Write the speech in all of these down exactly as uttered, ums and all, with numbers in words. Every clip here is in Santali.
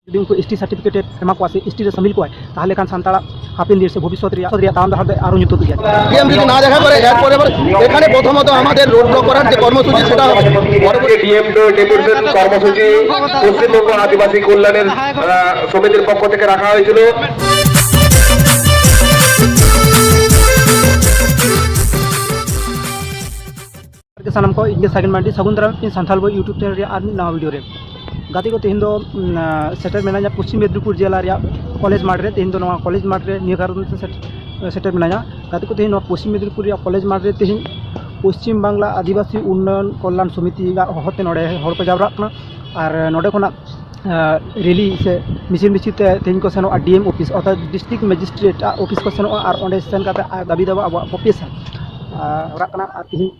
যদি উনকু এসটি সার্টিফিকেট এ এমা কোয়া সে এসটি রে সামিল কোয়া, তাহলে খান সান্তাড়া হাপিন দিন সে ভবিষ্যৎ রিয়া, রিয়া তাম ডাহার ᱫᱚ ᱟᱨᱚ ᱧᱩᱛᱟᱹᱛ ᱜᱮᱭᱟ᱾ ডিএম যদি না দেখা করে, এরপরে এবার এখানে প্রথমত আমাদের রোড ব্লক করার যে কর্মসূচি, সেটা হবে। ডিএম ডেপুটেশন কর্মসূচি পশ্চিমবঙ্গ আদিবাসী কল্যাণের আহ, সমিতির পক্ষ থেকে রাখা হয়েছিল। ᱥᱟᱱᱟᱢ ᱠᱚ, ᱤᱧ ᱜᱮ ᱥᱟᱜᱮᱱ ᱢᱟᱨᱰᱤ, ᱥᱟᱹᱜᱩᱱ ᱫᱟᱨᱟᱢ ᱤᱧ ᱥᱟᱱᱛᱟᱲ ᱵᱚᱭ YouTube ᱪᱮᱱᱮᱞ ᱨᱮᱭᱟᱜ ᱟᱨ ᱢᱤᱫ ᱱᱟᱣᱟ ᱵᱷᱤᱰᱤᱭᱳ ᱨᱮ᱾ ᱜᱟᱛᱮ ᱠᱚ, ᱛᱮᱦᱮᱧ ᱫᱚ, ᱩᱢ, ᱥᱮᱴᱮᱨ ᱢᱮᱱᱟᱧᱟ ᱯᱚᱥᱪᱤᱢ ᱢᱮᱫᱽᱱᱤᱯᱩᱨ ᱡᱮᱞᱟ ᱨᱮᱭᱟᱜ ᱠᱚᱞᱮᱡᱽ ᱢᱟᱴᱷ ᱨᱮ᱾ ᱛᱮᱦᱮᱧ ᱫᱚ ᱱᱚᱣᱟ ᱠᱚᱞᱮᱡᱽ ᱢᱟᱴᱷ ᱨᱮ ᱱᱤᱭᱟᱹ ᱠᱟᱨᱚᱱ ᱛᱮ ᱥᱮᱴ-, ᱥᱮᱴᱮᱨ ᱢᱮᱱᱟᱧᱟ᱾ ᱜᱟᱛᱮ ᱠᱚ, ᱛᱮᱦᱮᱧ ᱱᱚᱣᱟ ᱯᱚᱥᱪᱤᱢ ᱢᱮᱫᱽᱱᱤᱯᱩᱨ ᱨᱮᱭᱟᱜ ᱠᱚᱞᱮᱡᱽ ᱢᱟᱴᱷ ᱨᱮ ᱛᱮᱦᱮᱧ ᱯᱚᱥᱪᱤᱢ ᱵᱟᱝᱞᱟ ᱟᱹᱫᱤᱵᱟᱹᱥᱤ ᱩᱱᱱᱚᱭᱚᱱ ᱠᱚᱞᱞᱟᱱ ᱥᱚᱢᱤᱛᱤ ᱨᱮᱭᱟᱜ ᱦᱚᱦᱚ ᱛᱮ ᱱᱚᱰᱮ ᱦᱚᱲ ᱠᱚ ᱡᱟᱣᱨᱟᱜ ᱠᱟᱱᱟ᱾ ᱟᱨ ᱱᱚᱰᱮ ᱠᱷᱚᱱᱟᱜ, ᱟᱸ, ᱨᱮᱞᱤ ᱥᱮ ᱢᱤᱪᱷᱤᱞ ᱢᱤᱪᱷᱤᱞ ᱛᱮ ᱛᱮᱦᱮᱧ ᱠᱚ ᱥᱮᱱᱚᱜᱼᱟ ᱰᱤ ᱮᱢ ᱚᱯᱷᱤᱥ, ᱚᱨᱛᱷᱟᱛ ᱰᱤᱥᱴᱨᱤᱠᱴ ᱢᱮᱡᱤᱥᱴᱨᱮᱴ ᱟᱜ ᱚᱯᱷᱤᱥ ᱠᱚ ᱥᱮᱱᱚᱜᱼᱟ᱾ ᱟᱨ ᱚᱸᱰᱮ ᱥᱮᱱ ᱠᱟᱛᱮ ᱟᱨ ᱫᱟᱹᱵᱤ ᱫᱟᱵᱟ ᱟᱵᱚᱣᱟᱜ ᱚᱯᱷᱤᱥ, ᱟᱸ, ᱦᱚᱨᱟᱜ ᱠᱟᱱᱟ᱾ ᱟᱨ ᱛᱮᱦᱮᱧ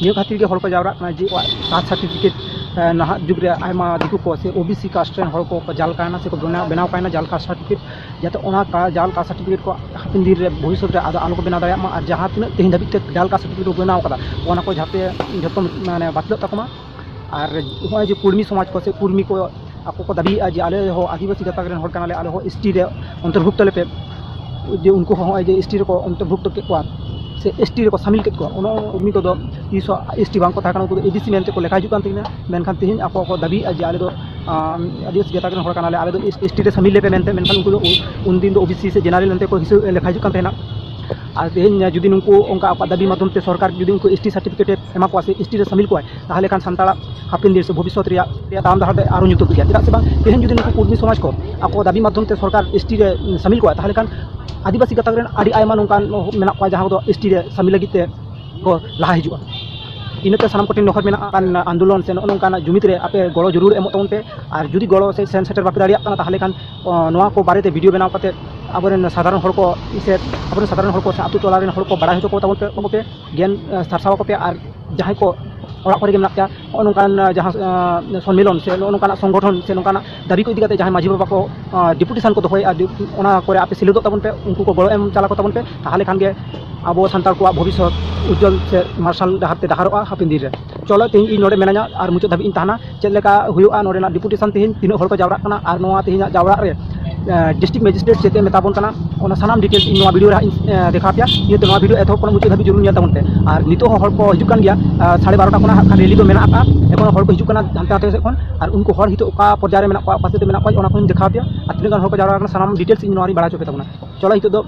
ᱱᱤᱭᱟᱹ ᱠᱷᱟᱹᱛᱤᱨ ᱜᱮ ᱦᱚᱲ ᱠᱚ ᱡᱟᱣᱨᱟᱜ ᱠᱟᱱᱟ ᱡᱮ ᱟᱵᱚᱣᱟᱜ ᱠᱟᱥᱴ ᱥᱟᱨᱴᱤᱯᱷᱤᱠᱮᱴ, ᱟᱸ, ᱱᱟᱦᱟᱜ ᱡᱩᱜᱽ ᱨᱮ ᱟᱭᱢᱟ ᱫᱤᱠᱩ ᱠᱚ ᱥᱮ ᱳᱵᱤᱥᱤ ᱠᱟᱥᱴ ᱨᱮᱱ ᱦᱚᱲ ᱠᱚ, ᱠᱚ ᱡᱟᱞ ᱠᱟᱭᱱᱟ ᱥᱮ ᱠᱚ ᱵᱮᱱᱟᱣ, ᱵᱮᱱᱟᱣ ᱠᱟᱭᱱᱟ ᱡᱟᱞ ᱠᱟᱥᱴ ᱥᱟᱨᱴᱤᱯᱷᱤᱠᱮᱴ, ᱡᱟᱛᱮ ᱚᱱᱟ ᱠᱟ-, ᱡᱟᱞ ᱠᱟᱥᱴ ᱥᱟᱨᱴᱤᱯᱷᱤᱠᱮᱴ ᱠᱚ ᱦᱟᱯᱮᱱ ᱫᱤᱱ ᱨᱮ ᱵᱷᱚᱵᱤᱥᱥᱚᱛ ᱨᱮ ᱟᱫᱚ ᱟᱞᱚ ᱠᱚ ᱵᱮᱱᱟᱣ ᱫᱟᱲᱮᱭᱟᱜ ᱢᱟ᱾ ᱟᱨ ᱡᱟᱦᱟᱸ ᱛᱤᱱᱟᱹᱜ ᱛᱮᱦᱮᱧ ᱫᱷᱟᱹᱵᱤᱡ ᱛᱮ ᱡᱟᱞ ᱠᱟᱥᱴ ᱥᱟᱨᱴᱤᱯᱷᱤᱠᱮᱴ ᱠᱚ ᱵᱮᱱᱟᱣ ᱠᱟᱫᱟ, ᱚᱱᱟ ᱠᱚ ᱡᱟᱛᱮ ᱡᱚᱛᱚ ᱢᱟᱱᱮ ᱵᱟᱹᱛᱤᱞᱚᱜ ᱛᱟᱠᱚ ᱢᱟ᱾ ᱟᱨ ᱱᱚᱜᱼᱚᱭ ᱡᱮ ᱠᱩᱲᱢᱤ ᱥᱚᱢᱟᱡᱽ ᱠᱚ ᱥᱮ ᱠᱩᱲᱢᱤ ᱠᱚ ᱟᱠᱚ ᱠᱚ ᱫᱟᱹᱵᱤᱭᱮᱫᱼᱟ ᱡᱮ ᱟᱞᱮ ᱦᱚᱸ ᱟᱹᱫᱤᱵᱟᱹᱥᱤ ᱜᱟᱛᱟᱠ ᱨᱮᱱ ᱦᱚᱲ ᱠᱟᱱᱟᱞᱮ, ᱟᱞᱮ ᱦᱚᱸ ᱮᱥ ᱴᱤ ᱨᱮ ᱚᱱᱛᱚᱨᱵᱷᱩᱠᱛᱚ ᱞᱮᱯᱮ, ᱡᱮ ᱩᱱᱠᱩ ᱦᱚᱸ ᱱᱚᱜᱼᱚᱭ ᱡᱮ ᱮᱥ ᱴᱤ ᱨᱮᱠᱚ ᱚᱱᱛᱚᱨᱵᱷᱩᱠᱛᱚ ᱠᱮᱫ ᱠᱚᱣᱟ ᱥᱮ ᱮᱥ ᱴᱤ ᱨᱮᱠᱚ ᱥᱟᱢᱤᱞ ᱠᱮᱫ ᱠᱚᱣᱟ, ᱚᱱᱟ ᱩᱱᱠᱩ ᱫᱚ ᱛᱤᱥ ᱦᱚᱸ ᱮᱥ ᱴᱤ ᱵᱟᱝ ᱠᱚ ᱛᱟᱦᱮᱸ ᱠᱟᱱᱟ, ᱩᱱᱠᱩ ᱫᱚ ᱮ ᱰᱤ ᱥᱤ ᱢᱮᱱᱛᱮ ᱠᱚ ᱞᱮᱠᱷᱟ ᱦᱤᱡᱩᱜ ᱠᱟᱱ ᱛᱟᱦᱮᱸᱱᱟ᱾ ᱢᱮᱱᱠᱷᱟᱱ ᱛᱮᱦᱮᱧ ᱟᱠᱚ ᱠᱚ ᱫᱟᱹᱵᱤᱭᱮᱫᱼᱟ ᱡᱮ ᱟᱞᱮ ᱫᱚ, ᱟᱸ, ᱟᱹᱫᱤᱵᱟᱹᱥᱤ ᱜᱟᱛᱟᱠ ᱨᱮᱱ ᱦᱚᱲ ᱠᱟᱱᱟᱞᱮ, ᱟᱞᱮ ᱫᱚ ᱮᱥ ᱴᱤ ᱨᱮ ᱥᱟᱢᱤᱞ ᱞᱮᱯᱮ ᱢᱮᱱᱛᱮ᱾ ᱢᱮᱱᱠᱷᱟᱱ ᱩᱱᱠᱩ ᱫᱚ ᱩ-, ᱩᱱᱫᱤᱱ ᱫᱚ ᱳ ᱵᱤ ᱥᱤ ᱥᱮ ᱡᱮᱱᱟᱨᱮᱞ ᱢᱮᱱᱛᱮ ᱠᱚ ᱦᱤᱥᱟᱹᱵ, ᱞᱮᱠᱷᱟ ᱦᱤᱡᱩᱜ ᱠᱟᱱ ᱛᱟᱦᱮᱸᱱᱟ᱾ ᱟᱨ ᱛᱮᱦᱮᱧ ᱡᱩᱫᱤ ᱱᱩᱠᱩ ᱚᱱᱠᱟ ᱟᱠᱚᱣᱟᱜ ᱫᱟᱹᱵᱤ ᱢᱟᱫᱽᱫᱷᱚᱢ ᱛᱮ ᱥᱚᱨᱠᱟᱨ ᱡᱩᱫᱤ ᱩᱱᱠᱩ ᱮᱥ ᱴᱤ ᱥᱟᱨᱴᱤᱯᱷᱤᱠᱮᱴ ᱮ ᱮᱢᱟ ᱠᱚᱣᱟ ᱥᱮ ᱮᱥ ᱴᱤ ᱨᱮ ᱥᱟᱢᱤᱞ ᱠᱚᱣᱟᱭ, ᱛᱟᱦᱚᱞᱮ ᱠᱷᱟᱱ ᱥᱟᱱᱛᱟᱲᱟᱜ ᱦᱟᱯᱮᱱ ᱫᱤᱱ ᱥᱮ ᱵᱷᱚᱵᱤᱥᱥᱚᱛ ᱨᱮᱭᱟᱜ, ᱨᱮᱭᱟᱜ ᱛᱟᱲᱟᱢ ᱰᱟᱦᱟᱨ ᱫᱚ ᱟᱨᱚ ᱧᱩᱛᱟᱹᱛ ᱜᱮᱭᱟ᱾ ᱪᱮᱫᱟᱜ ᱥᱮ ᱵᱟᱝ, ᱛᱮᱦᱮᱧ ᱡᱩᱫᱤ ᱱᱩᱠᱩ ᱠᱩᱲᱢᱤ ᱥᱚᱢᱟᱡᱽ ᱠᱚ ᱟᱠᱚ ᱫᱟᱹᱵᱤ ᱢᱟᱫᱽᱫᱷᱚᱢ ᱛᱮ ᱥᱚᱨᱠᱟᱨ ᱮᱥ ᱴᱤ ᱨᱮ ᱥᱟᱢᱤᱞ ᱠᱚᱣᱟ, ᱛᱟᱦᱚᱞᱮ ᱠᱷᱟᱱ ᱟᱹᱫᱤᱵᱟᱹᱥᱤ ᱜᱟᱛᱟᱠ ᱨᱮᱱ ᱟᱹᱰᱤ ᱟᱭᱢᱟ ᱱᱚᱝᱠᱟᱱ ᱢᱮᱱᱟᱜ ᱠᱚᱣᱟ ᱡᱟᱦᱟᱸ ᱠᱚᱫᱚ ᱮᱥ ᱴᱤ ᱨᱮ ᱥᱟᱢᱤᱞ ᱞᱟᱹᱜᱤᱫ ᱛᱮ ᱠᱚ ᱞᱟᱦᱟ ᱦᱤᱡᱩᱜᱼᱟ᱾ ᱤᱱᱟᱹᱛᱮ ᱥᱟᱱᱟᱢ ᱠᱚᱴᱷᱮᱱ ᱱᱮᱦᱚᱨ ᱢᱮᱱᱟᱜᱼᱟ, ᱟᱱ-, ᱟᱱᱫᱳᱞᱚᱱ ᱥᱮ ᱱᱚᱜᱼᱚ ᱱᱚᱝᱠᱟᱱᱟᱜ ᱡᱩᱢᱤᱫ ᱨᱮ ᱟᱯᱮ ᱜᱚᱲᱚ ᱡᱚᱨᱩᱨ ᱮᱢᱚᱜ ᱛᱟᱵᱚᱱ ᱯᱮ᱾ ᱟᱨ ᱡᱩᱫᱤ ᱜᱚᱲᱚ ᱥᱮ ᱥᱮᱱ ᱥᱮᱴᱮᱨ ᱵᱟᱯᱮ ᱫᱟᱲᱮᱭᱟᱜ ᱠᱟᱱᱟ, ᱛᱟᱦᱚᱞᱮ ᱠᱷᱟᱱ, ᱚ, ᱱᱚᱣᱟ ᱠᱚ ᱵᱟᱨᱮᱛᱮ ᱵᱷᱤᱰᱤᱭᱳ ᱵᱮᱱᱟᱣ ᱠᱟᱛᱮ ᱟᱵᱚᱨᱮᱱ ᱥᱟᱫᱷᱟᱨᱚᱱ ᱦᱚᱲ ᱠᱚ ᱥᱮ ᱟᱵᱚᱨᱮᱱ ᱥᱟᱫᱷᱟᱨᱚᱱ ᱦᱚᱲ ᱠᱚ ᱥᱮ ᱟᱛᱳ ᱴᱚᱞᱟ ᱨᱮᱱ ᱦᱚᱲ ᱠᱚ ᱵᱟᱲᱟᱭ ᱦᱚᱪᱚ ᱠᱚ ᱛᱟᱵᱚᱱ ᱯᱮ, ᱠᱚ ᱯᱮ, ᱜᱮᱭᱟᱱ, ᱮ, ᱥᱟᱨᱥᱟᱣ ᱟᱠᱚ ᱯᱮ᱾ ᱟᱨ ᱡᱟᱦᱟᱸᱭ ᱠᱚ ᱚᱲᱟᱜ ᱠᱚᱨᱮ ᱜᱮ ᱢᱮᱱᱟᱜ ᱯᱮᱭᱟ, ᱱᱚᱜᱼᱚ ᱱᱚᱝᱠᱟᱱ, ᱮ, ᱡᱟᱦᱟᱸ, ᱮ, ᱥᱚᱱᱢᱮᱞᱚᱱ ᱥᱮ ᱱᱚᱜᱼᱚ ᱱᱚᱝᱠᱟᱱᱟᱜ ᱥᱚᱝᱜᱚᱴᱷᱚᱱ ᱥᱮ ᱱᱚᱝᱠᱟᱱᱟᱜ ᱫᱟᱹᱵᱤ ᱠᱚ ᱤᱫᱤ ᱠᱟᱛᱮ ᱡᱟᱦᱟᱸᱭ ᱢᱟᱹᱡᱷᱤ ᱵᱟᱵᱟ ᱠᱚ, ᱮ, ᱰᱮᱯᱩᱴᱮᱥᱚᱱ ᱠᱚ ᱫᱚᱦᱚᱭᱮᱫᱼᱟ, ᱰᱤᱯ-, ᱚᱱᱟ ᱠᱚᱨᱮ ᱟᱯᱮ ᱥᱮᱞᱮᱫᱚᱜ ᱛᱟᱵᱚᱱ ᱯᱮ, ᱩᱱᱠᱩ ᱠᱚ ᱜᱚᱲᱚ ᱮᱢ ᱪᱟᱞ ᱟᱠᱚ ᱛᱟᱵᱚᱱ ᱯᱮ᱾ ᱛᱟᱦᱚᱞᱮ ᱠᱷᱟᱱ ᱜᱮ ᱟᱵᱚ ᱥᱟᱱᱛᱟᱲ ᱠᱚᱣᱟᱜ ᱵᱷᱚᱵᱤᱥᱥᱚᱛ ᱩᱡᱡᱚᱞ ᱥᱮ ᱢᱟᱨᱥᱟᱞ ᱰᱟᱦᱟᱨ ᱛᱮ ᱰᱟᱦᱟᱨᱚᱜᱼᱟ ᱦᱟᱯᱮᱱ ᱫᱤᱱ ᱨᱮ᱾ ᱪᱚᱞᱚ, ᱛᱮᱦᱮᱧ ᱤᱧ ᱱᱚᱰᱮ ᱢᱮᱱᱟᱧᱟ ᱟᱨ ᱢᱩᱪᱟᱹᱫ ᱫᱷᱟᱹᱵᱤᱡ ᱤᱧ ᱛᱟᱦᱮᱱᱟ᱾ ᱪᱮᱫ ᱞᱮᱠᱟ ᱦᱩᱭᱩᱜᱼᱟ ᱱᱚᱰᱮᱱᱟᱜ ᱰᱮᱯᱩᱴᱮᱥᱚᱱ, ᱛᱮᱦᱮᱧ ᱛᱤᱱᱟᱹᱜ ᱦᱚᱲ ᱠᱚ ᱡᱟᱣᱨᱟᱜ ᱠᱟᱱᱟ ᱟᱨ ᱱᱚᱣᱟ ᱛᱮᱦᱮᱧᱟᱜ ᱡᱟᱣᱨᱟᱜ ᱨᱮ ᱰᱤᱥᱴᱨᱤᱠᱴ ᱢᱮᱡᱤᱥᱴᱨᱮᱴ ᱪᱮᱫ ᱮ ᱢᱮᱛᱟ ᱵᱚᱱ ᱠᱟᱱᱟ, ᱚᱱᱟ ᱥᱟᱱᱟᱢ ᱰᱤᱴᱮᱞᱥ ᱤᱧ ᱱᱚᱣᱟ ᱵᱷᱤᱰᱤᱭᱳ ᱨᱮ ᱦᱟᱸᱜ ᱤᱧ ᱫᱮᱠᱷᱟᱣ ᱯᱮᱭᱟ᱾ ᱤᱱᱟᱹᱛᱮ ᱱᱚᱣᱟ ᱵᱷᱤᱰᱤᱭᱳ ᱮᱛᱚᱦᱚᱵ ᱠᱷᱚᱱ ᱢᱩᱪᱟᱹᱫ ᱫᱷᱟᱹᱵᱤᱡ ᱡᱚᱨᱩᱨ ᱧᱮᱞ ᱛᱟᱵᱚᱱ ᱯᱮ᱾ ᱟᱨ ᱱᱤᱛᱚᱜ ᱦᱚᱸ ᱦᱚᱲ ᱠᱚ ᱦᱤᱡᱩᱜ ᱠᱟᱱ ᱜᱮᱭᱟ᱾ ᱥᱟᱲᱮ ᱵᱟᱨᱚᱴᱟ ᱠᱷᱚᱱᱟᱜ ᱦᱟᱸᱜ ᱠᱷᱟᱱ ᱨᱮᱞᱤ ᱫᱚ ᱢᱮᱱᱟᱜ ᱟᱠᱟᱫᱼᱟ᱾ ᱮᱠᱷᱚᱱ ᱦᱚᱲ ᱠᱚ ᱦᱤᱡᱩᱜ ᱠᱟᱱᱟ ᱦᱟᱱᱛᱮ ᱱᱟᱛᱮ ᱥᱮᱫ ᱠᱷᱚᱱ᱾ ᱟᱨ ᱩᱱᱠᱩ ᱦᱚᱲ ᱱᱤᱛᱚᱜ ᱚᱠᱟ ᱯᱚᱨᱡᱟᱭ ᱨᱮ ᱢᱮᱱᱟᱜ ᱠᱚᱣᱟ, ᱚᱠᱟ ᱥᱮᱫ ᱨᱮ ᱢᱮᱱᱟᱜ ᱠᱚᱣᱟ, ᱚᱱᱟ ᱠᱚᱧ ᱫᱮᱠᱷᱟᱣ ᱯᱮᱭᱟ᱾ ᱟᱨ ᱛᱤᱱᱟᱹᱜ ᱜᱟᱱ ᱦᱚᱲ ᱠᱚ ᱡᱟᱣᱨᱟ ᱟᱠᱟᱱᱟ, ᱥᱟᱱᱟᱢ ᱰᱤᱴᱮᱞᱥ ᱤᱧ ᱱᱚᱣᱟ ᱨᱤᱧ ᱵᱟᱲᱟᱭ ᱦᱚᱪᱚ ᱯᱮ ᱛᱟᱵᱚᱱᱟ᱾ ᱪᱚᱞᱚ, ᱱᱤᱛᱚᱜ ᱫᱚ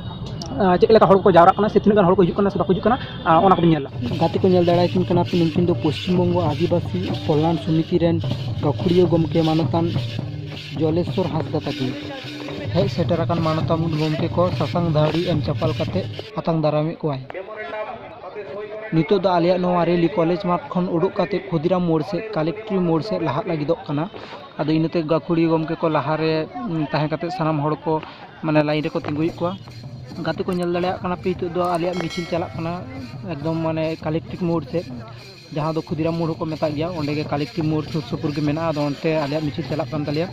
ᱪᱮᱫ ᱞᱮᱠᱟ ᱦᱚᱲ ᱠᱚ ᱡᱟᱣᱨᱟᱜ ᱠᱟᱱᱟ ᱥᱮ ᱛᱤᱱᱟᱹᱜ ᱜᱟᱱ ᱦᱚᱲ ᱠᱚ ᱦᱤᱡᱩᱜ ᱠᱟᱱᱟ ᱥᱮ ᱵᱟᱠᱚ ᱦᱤᱡᱩᱜ ᱠᱟᱱᱟ, ᱚᱱᱟ ᱠᱚᱵᱚᱱ ᱧᱮᱞᱟ᱾ ᱜᱟᱛᱮ ᱠᱚ ᱧᱮᱞ ᱫᱟᱲᱮᱭᱟᱠᱤᱱ ᱠᱟᱱᱟ ᱯᱮ, ᱱᱩᱠᱤᱱ ᱫᱚ ᱯᱚᱥᱪᱤᱢ ᱵᱚᱝᱜᱚ ᱟᱹᱫᱤᱵᱟᱹᱥᱤ ᱠᱚᱞᱭᱟᱱ ᱥᱚᱢᱤᱛᱤ ᱨᱮᱱ ᱜᱟᱹᱠᱷᱩᱲᱤᱭᱟᱹ ᱜᱚᱢᱠᱮ ᱢᱟᱱᱚᱛᱟᱱ ᱡᱚᱞᱮᱥᱣᱚᱨ ᱦᱟᱸᱥᱫᱟ ᱛᱟᱹᱠᱤᱱ᱾ ᱦᱮᱡ ᱥᱮᱴᱮᱨ ᱟᱠᱟᱱ ᱢᱟᱱᱚᱛᱟᱱ ᱜᱚᱢᱠᱮ ᱠᱚ ᱥᱟᱥᱟᱝ ᱫᱟᱹᱣᱲᱤ ᱮᱢ ᱪᱟᱯᱟᱞ ᱠᱟᱛᱮ ᱟᱛᱟᱝ ᱫᱟᱨᱟᱢᱮᱫ ᱠᱚᱣᱟᱭ᱾ ᱱᱤᱛᱚᱜ ᱫᱚ ᱟᱞᱮᱭᱟᱜ ᱱᱚᱣᱟ ᱨᱮᱞᱤ ᱠᱚᱞᱮᱡᱽ ᱢᱟᱴᱷ ᱠᱷᱚᱱ ᱩᱰᱩᱠ ᱠᱟᱛᱮ ᱠᱷᱩᱫᱤᱨᱟᱢ ᱢᱳᱲ ᱥᱮᱫ, ᱠᱟᱞᱮᱠᱴᱨᱤ ᱢᱳᱲ ᱥᱮᱫ ᱞᱟᱦᱟᱜ ᱞᱟᱹᱜᱤᱫᱚᱜ ᱠᱟᱱᱟ᱾ ᱟᱫᱚ ᱤᱱᱟᱹᱛᱮ ᱜᱟᱹᱠᱷᱩᱲᱤᱭᱟᱹ ᱜᱚᱢᱠᱮ ᱠᱚ ᱞᱟᱦᱟᱨᱮ, ᱩᱸ, ᱛᱟᱦᱮᱸ ᱠᱟᱛᱮ ᱥᱟᱱᱟᱢ ᱦᱚᱲ ᱠᱚ ᱢᱟᱱᱮ ᱞᱟᱭᱤᱱ ᱨᱮᱠᱚ ᱛᱤᱸᱜᱩᱭᱮᱫ ᱠᱚᱣᱟ᱾ ᱜᱟᱛᱮ ᱠᱚ ᱧᱮᱞ ᱫᱟᱲᱮᱭᱟᱜ ᱠᱟᱱᱟ ᱯᱮ, ᱱᱤᱛᱚᱜ ᱫᱚ ᱟᱞᱮᱭᱟᱜ ᱢᱤᱪᱷᱤᱞ ᱪᱟᱞᱟᱜ ᱠᱟᱱᱟ ᱮᱠᱫᱚᱢ ᱢᱟᱱᱮ ᱠᱟᱞᱮᱠᱴᱨᱤ ᱢᱳᱲ ᱥᱮᱫ, ᱡᱟᱦᱟᱸ ᱫᱚ ᱠᱷᱩᱫᱤᱨᱟᱢ ᱢᱳᱲ ᱦᱚᱸᱠᱚ ᱢᱮᱛᱟᱜ ᱜᱮᱭᱟ᱾ ᱚᱸᱰᱮ ᱜᱮ ᱠᱟᱞᱮᱠᱴᱨᱤ ᱢᱳᱲ ᱥᱩᱨ ᱥᱩᱯᱩᱨ ᱜᱮ ᱢᱮᱱᱟᱜᱼᱟ᱾ ᱟᱫᱚ ᱚᱱᱛᱮ ᱟᱞᱮᱭᱟᱜ ᱢᱤᱪᱷᱤᱞ ᱪᱟᱞᱟᱜ ᱠᱟᱱ ᱛᱟᱞᱮᱭᱟ᱾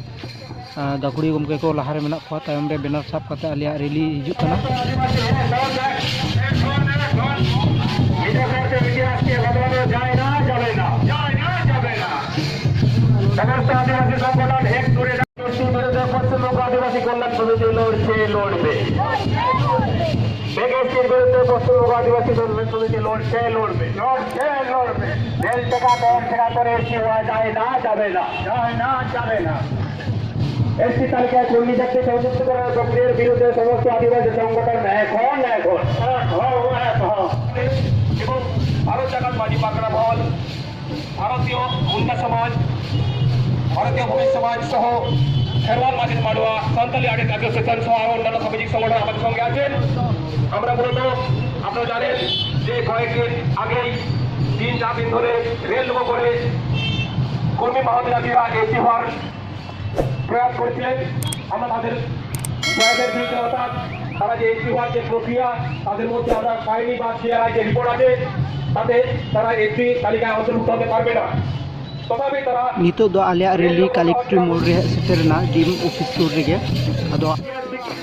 ᱟᱨ ᱜᱟᱹᱠᱷᱩᱲᱤᱭᱟᱹ ᱜᱚᱢᱠᱮ ᱠᱚ ᱞᱟᱦᱟᱨᱮ ᱢᱮᱱᱟᱜ ᱠᱚᱣᱟ, ᱛᱟᱭᱚᱢ ᱨᱮ ᱵᱮᱱᱟᱨ ᱥᱟᱵ ᱠᱟᱛᱮ ᱟᱞᱮᱭᱟᱜ ᱨᱮᱞᱤ ᱦᱤᱡᱩᱜ ᱠᱟᱱᱟ᱾ সমস্ত আদিবাসী সংগঠন এক সুরে পশ্চিমবঙ্গ আদিবাসী কল্যাণ সমিতি লড়ছে, লড়বে। বিএসটির বিরুদ্ধে পশ্চিমবঙ্গ আদিবাসী কল্যাণ সমিতি লড়ছে, লড়বে। লড়ছে, লড়বে। রেল টাকা, দশ টাকা করে এসটি হওয়া যায় না, যাবে না। যায় না, যাবে না। এসটি তালিকায় কর্মী দেখতে সংযুক্ত করার প্রক্রিয়ার বিরুদ্ধে সমস্ত আদিবাসী সংগঠন এখন, এখন। এখন, এখন। এবং ভারত জাগাত মাঝি পাকড়া ভবন, ভারতীয় মুন্ডা সমাজ, ভারতীয় ভূমি সমাজ সহ খেরওয়াল মাঝি মাডুয়া, সান্তালি আর্টিস্ট অ্যাসোসিয়েশন সহ আরো অন্যান্য সামাজিক সংগঠন আমাদের সঙ্গে আছেন। আমরা মূলত, আপনারা জানেন যে কয়েকদিন আগেই তিন চার দিন ধরে রেল লোকো করে কর্মী মহাদিনাথীরা এসটি হওয়ার প্রয়াস করছিলেন। আমরা তাদের প্রয়াসের বিরুদ্ধে, অর্থাৎ তারা যে এসটি হওয়ার যে প্রক্রিয়া, তাদের মধ্যে আমরা পাইনি বা সিআরআই যে রিপোর্ট আছে, তাতে তারা এসটি তালিকায় অন্তর্ভুক্ত হতে পারবে না। তথাপি তারা ᱱᱤᱛᱚᱜ ᱫᱚ ᱟᱞᱮᱭᱟᱜ ᱨᱮᱞᱤ ᱠᱟᱞᱮᱠᱴᱨᱤ ᱢᱳᱲ ᱨᱮ ᱦᱮᱡ ᱥᱮᱴᱮᱨᱮᱱᱟ, ᱰᱤᱮᱢ ᱚᱯᱷᱤᱥ ᱥᱩᱨ ᱨᱮᱜᱮ᱾ ᱟᱫᱚ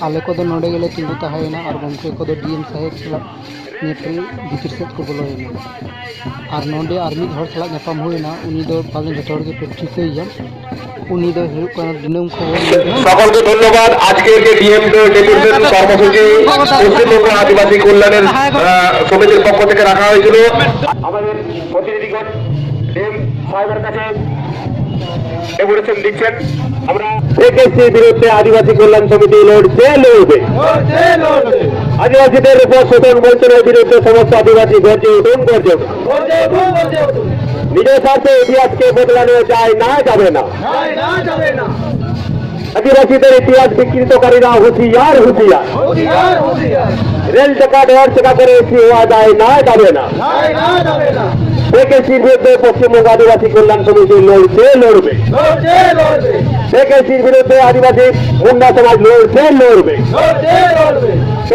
ᱟᱞᱮ ᱠᱚᱫᱚ ᱱᱚᱰᱮ ᱜᱮᱞᱮ ᱛᱤᱸᱜᱩ ᱛᱟᱦᱮᱸᱭᱮᱱᱟ ᱟᱨ ᱜᱚᱢᱠᱮ ᱠᱚᱫᱚ ᱰᱤ ᱮᱢ ᱥᱟᱦᱮᱵᱽ ᱥᱟᱞᱟᱜ ᱧᱮᱯᱮᱞ ᱵᱷᱤᱛᱤᱨ ᱥᱮᱫ ᱠᱚ ᱵᱚᱞᱚᱭᱮᱱᱟ᱾ ᱟᱨ ᱱᱚᱰᱮ ᱟᱨ ᱢᱤᱫ ᱦᱚᱲ ᱥᱟᱞᱟᱜ ᱧᱟᱯᱟᱢ ᱦᱩᱭᱮᱱᱟ, ᱩᱱᱤ ᱫᱚ ᱯᱟᱞᱮᱱ ᱡᱚᱛᱚ ᱦᱚᱲ ᱜᱮᱯᱮ ᱴᱷᱤᱠᱟᱹᱭᱮᱭᱟ᱾ ᱩᱱᱤ ᱫᱚ ᱦᱩᱭᱩᱜ ᱠᱟᱱᱟ ᱰᱤᱱᱟᱹᱢ ᱠᱷᱚᱵᱚᱨ ᱱᱤᱭᱩᱡᱽ ᱨᱮᱱ সকলকে ধন্যবাদ। আজকের যে ডিএম ডেপুটেশন কর্মসূচি পশ্চিমবঙ্গ আদিবাসী কল্যাণের আহ, সমিতির পক্ষ থেকে রাখা হয়েছিল। আমাদের প্রতিনিধিগণ ডিএম সাহেবের কাছে ডেপুটেশন দিচ্ছেন। আমরা একেসির বিরুদ্ধে আদিবাসী কল্যাণ সমিতি লড়ছে, লড়বে। আদিবাসীদের উপর শোষণ বঞ্চনার বিরুদ্ধে সমস্ত আদিবাসী গর্জে উঠুন, গর্জে উঠুন। নিজের স্বার্থে ইতিহাসকে বদলানো যায় না, যাবে না। আদিবাসীদের ইতিহাস বিকৃতকারীরা হুঁশিয়ার, হুঁশিয়ার। রেল চাকা ডর চাকা করে এসি হওয়া যায় না, যাবে না। একেসির বিরুদ্ধে পশ্চিমবঙ্গ আদিবাসী কল্যাণ সমিতি লড়ছে, লড়বে। একেসির বিরুদ্ধে আদিবাসী মুন্ডা সমাজ লড়ছে, লড়বে।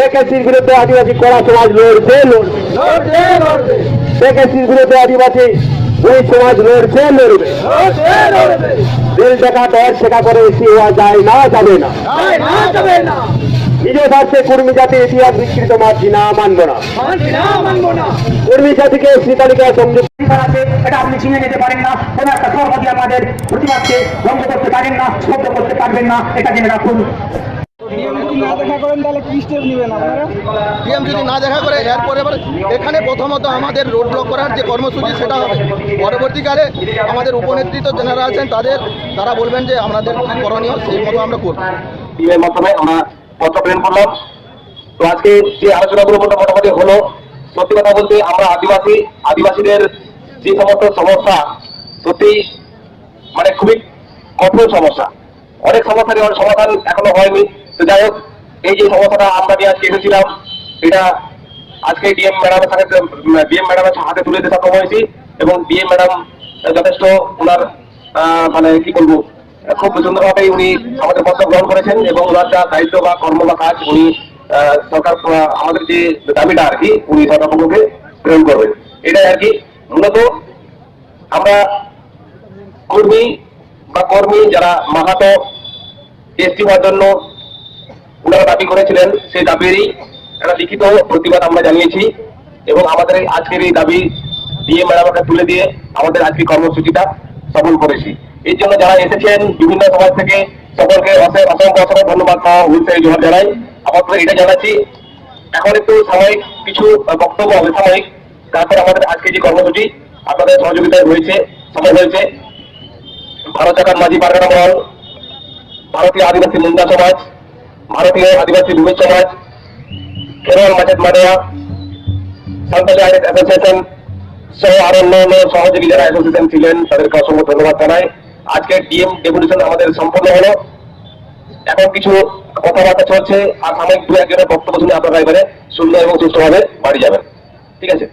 একেসির বিরুদ্ধে আদিবাসী কড়া সমাজ লড়ছে, লড়বে। একেসির বিরুদ্ধে আদিবাসী ভূমি সমাজ লড়ছে, লড়বে। রেল চাকা ডর চাকা করে এসি হওয়া যায় না, যাবে না। নিজের স্বার্থে কুর্মী জাতির ইতিহাস বিকৃত মানছি না, মানব না। কুর্মী জাতিকে এসি তালিকায় সংযুক্ত করা আছে, এটা আপনি ছিনিয়ে নিতে পারেন না। কোনো একটা সভাপতি আমাদের প্রতিবাদকে বন্ধ করতে পারেন না, স্তব্ধ করতে পারবেন না, এটা জেনে রাখুন। ডিএম যদি না দেখা করেন, তাহলে কি স্টেপ নেবেন আপনারা? ডিএম যদি না দেখা করে, এরপরে আবার এখানে প্রথমত আমাদের রোড ব্লক করার যে কর্মসূচি, সেটা হবে। পরবর্তীকালে আমাদের উপনেতৃত্ব যারা আছেন, তাদের, তারা বলবেন যে আমাদের কি করণীয়, সেই মতো আমরা করব। ডিএমের মাধ্যমে আমরা পত্র প্রেরণ করলাম। তো আজকে যে আলোচনাগুলো মোটা-, মোটামুটি হলো, সত্যি কথা বলতে আমরা আদিবাসী, আদিবাসীদের যে সমস্ত সমস্যা, সত্যি মানে খুবই কঠোর সমস্যা, অনেক সমস্যারই অনেক সমাধান এখনো হয়নি। তো যাই হোক, এই যে সমস্যাটা আমরা নিয়ে আজকে এসেছিলাম, এটা আজকে ডিএম ম্যাডামের সাথে, ডিএম ম্যাডামের হাতে তুলে দিতে সক্ষম হয়েছি এবং ডিএম ম্যাডাম যথেষ্ট ওনার আহ, মানে কি বলবো, খুব সুন্দরভাবে উনি আমাদের পদক্ষেপ গ্রহণ করেছেন এবং ওনার যা দায়িত্ব বা কর্ম বা কাজ উনি আহ, সরকার আহ, আমাদের যে দাবিটা আর কি উনি সরকার পক্ষকে প্রেরণ করবেন। এটাই আর কি। মূলত আমরা কর্মী বা কর্মী যারা মাহাতো এসটি হওয়ার জন্য ওনারা দাবি করেছিলেন, সেই দাবিরই একটা লিখিত প্রতিবাদ আমরা জানিয়েছি এবং আমাদের এই আজকের এই দাবি ডিএম ম্যাডামকে তুলে দিয়ে আমাদের আজকে কর্মসূচিটা সফল করেছি। এর জন্য যারা এসেছেন বিভিন্ন সমাজ থেকে, সকলকে অসংখ্য অসংখ্য ধন্যবাদ সহ হুলস্থুল জোহার জানাই। আপাতত এটা জানাচ্ছি, এখন একটু সাময়িক কিছু বক্তব্য হবে সাময়িক, তারপর আমাদের আজকে যে কর্মসূচি আপনাদের সহযোগিতায় হয়েছে, সফল হয়েছে। ভারত জাকাত মাঝি পারগানা মহল, ভারতীয় আদিবাসী মুন্ডা সমাজ, ভারতীয় আদিবাসী ভূমি সমাজ, খেরোয়াল মাঝেদ মাডোয়া, সান্তাল আইরিশ অ্যাসোসিয়েশন সহ আরো অন্যান্য সহযোগী যারা অ্যাসোসিয়েশন ছিলেন, তাদেরকে অসংখ্য ধন্যবাদ জানাই। আজকে ডিএম ডেপুটেশন আমাদের সম্পন্ন হলো। এখন কিছু কথাবার্তা চলছে, আর সাময়িক দু একজনের বক্তব্য শুনে আপনারা এবারে সুন্দর এবং সুষ্ঠুভাবে বাড়ি যাবেন। ঠিক আছে?